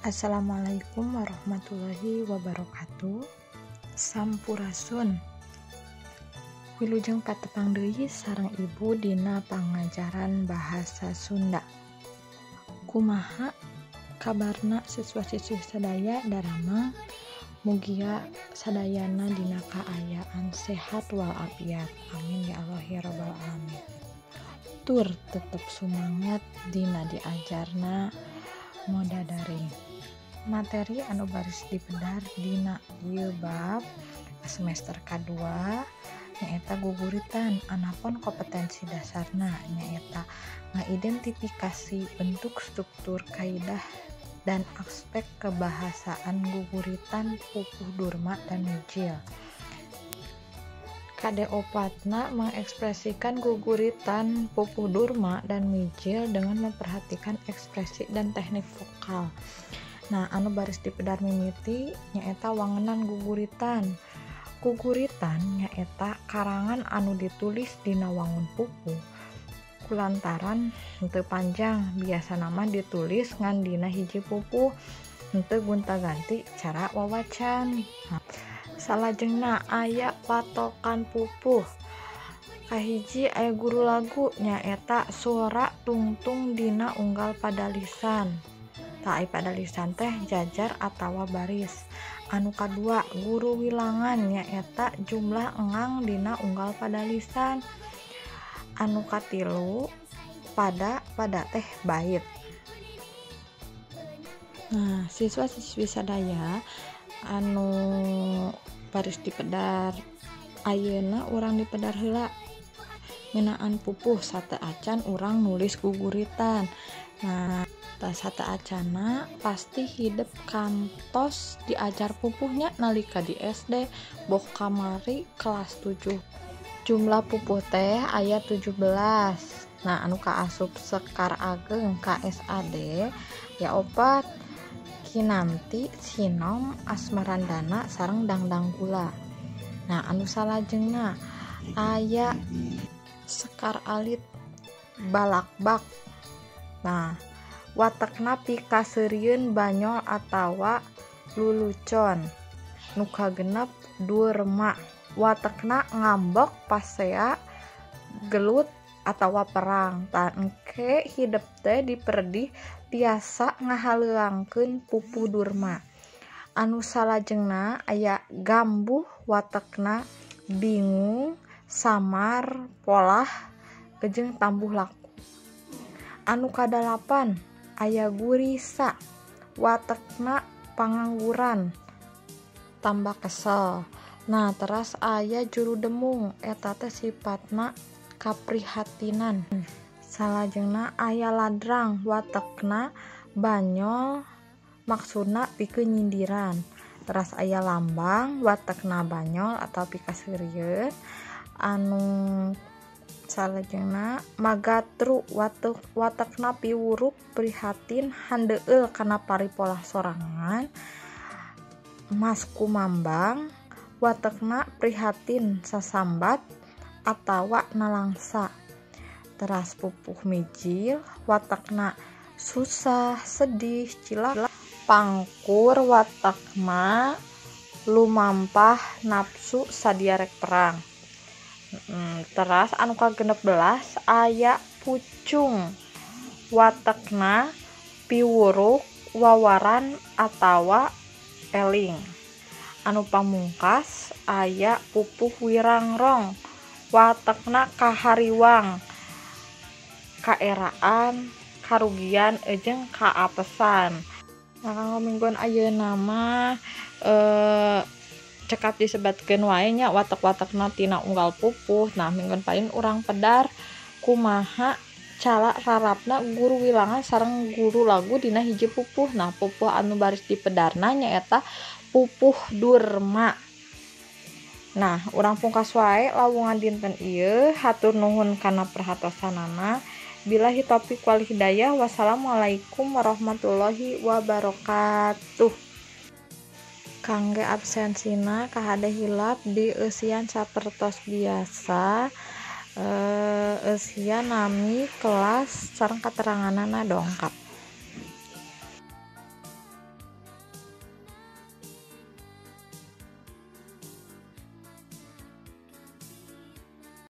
Assalamualaikum warahmatullahi wabarakatuh. Sampurasun. Wilujeng patepang deui sareng Ibu dina pangajaran bahasa Sunda. Kumaha kabarna siswa-siswi sadaya daramang? Mugia sadayana dina kaayaan sehat walafiat. Amin ya Allah ya rabbal alamin. Tur tetep sumangat dina diajarna moda daring. Materi anu baris dipedar dina ieu bab semester K2 nyaeta guguritan. Anapun kompetensi dasarna nyaeta ngaidentifikasi bentuk, struktur, kaidah dan aspek kebahasaan guguritan pupuh durma dan mijil. KD opatna mengekspresikan guguritan pupuh durma dan mijil dengan memperhatikan ekspresi dan teknik vokal. Nah, anu baris dipedar mimiti nyaeta wangenan guguritan. Guguritan nyaeta karangan anu ditulis dina wangun pupuh kulantaran henteu panjang, biasana mah ditulis ngan dina hiji pupuh, henteu gonta-ganti cara wawacan. Nah, salajengna aya patokan pupuh. Kahiji aya guru lagu nyaeta sora tungtung dina unggal padalisan. Tah ai padalisan teh jajar atawa baris. Anu kadua guru wilangan nyaeta jumlah engang dina unggal padalisan. Anu katilu pada pada teh bait. Nah, siswa-siswi sadaya anu baris dipedar ayeuna urang dipedar heula ngeunaan pupuh sateuacan urang nulis guguritan. Nah, sateuacanna pasti hidep kantos diajar pupuhnya nalika di SD boh kamari kelas 7. Jumlah pupuh teh aya 17. Nah, anu kaasup Sekar Ageng KSAD ya opat: Kinanti, Sinom, Asmarandana sareng Dangdang Gula. Nah, anu salajengna aya Sekar Alit Balakbak. Nah, watekna pikaseurieun, banyol atawa lulucon. Nu kagenep durma, watekna ngambek, pasea, gelut atawa perang. Tah engke hidep teh diperdih tiasa ngahaleuangkeun pupuh durma. Anu salajengna aya gambuh, watekna bingung, samar, polah jeung tambuh laku. Anu kadalapan aya gurisa, watekna pangangguran, tambah kesel. Nah, teras aya juru demung, eta teh sifatna kaprihatinan. Salajengna aya ladrang, watekna banyol, maksudna pikeun nyindiran. Teras aya lambang, watekna banyol atau pikaseurieun. Anu salajengna magatru, watekna piwuruk, prihatin, handeueul kana paripolah sorangan. Mas kumambang, watekna prihatin sasambat atawa nalangsa. Teras pupuh mijil, watekna susah, sedih, cilaka. Pangkur, watekna lumampah nafsu sadia rek perang. Teras anu ka-16 aya pucung, watekna piwuruk, wawaran atawa eling. Anu pamungkas aya pupuh wirangrong, watekna kahariwang, kaeraan, karugian jeung kaapesan. Nah, kanggo mingguan ayeuna mah cekap disebatkeun wae nya watek-watekna tina unggal pupuh. Nah, mingguan paling urang pedar kumaha cara rarapna guru wilangan sareng guru lagu dina hiji pupuh. Nah, pupuh anu baris dipedarna nyaeta pupuh durma. Nah, urang pungkas wae lawungan dinten ieu. Hatur nuhun kana perhatosanana. Billahi taufik wal hidayah. Wassalamualaikum warahmatullahi wabarakatuh. Kangge absensina kahade hilap di eusian sapertos biasa. Eusian nami kelas sareng kateranganana dongkap.